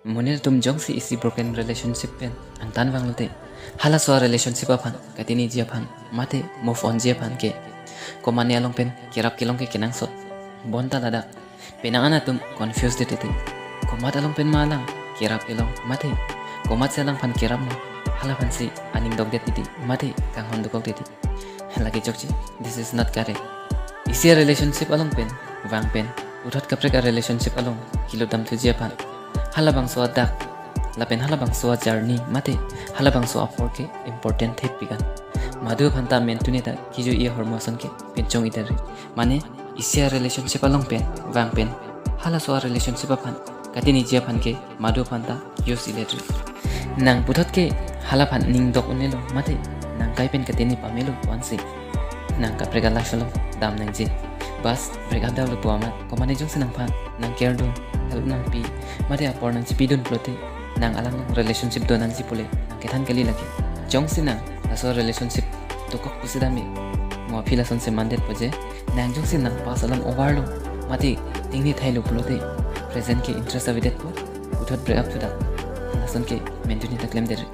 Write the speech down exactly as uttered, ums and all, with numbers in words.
Monit atum jongsi isi broken relationship pen angtan vanglote, halaso a-relationship aphan katiniji aphan mate move onji aphan ke komatne along pen kerap kelong ke kenangsot. Bonta ladak penang an atum confused det titi. Komat along pen ma alang kerap kelong mate komatsi alangphan kerap ma, halaphansi aning dokdet titi mate kanghon dokok titi. Lake chokche, this is not correct. Isi a-relationship along pen vang pen puthot kaprek a-relationship along kelut damthuji aphan halabangso adak lapen halabangso a-journey mate halabangso apor ke important thepik an. Madu aphanta mentune ta kiju-i ahormu ason ke pinchong-i det ri. Mane isi a-relationship along pen vang pen halaso a-relationship aphan katiniji aphan ke madu aphanta use-i det ri. Nang puthot ke halaphan ning dok un-elo mate nang kai pen katini pamelo pu-ansi nang kaprek a-life along dam nangji. Bas, break up damlo pu amat komatne jongsi nangphan nang care dun, help nangpi mate apor nangchipidun pulote, nang alang along relationship do nangji pule nang kethan kali lake. Jongsi nang laso relationship dokok pusi dam-i, mo aphi lasonsi mandetpo je, nang jongsi nang past along overlo mate tingni thailo pulote, present ke interest avedetpo, puthot break up thudak. Lason ke mentune ta klemdet ri.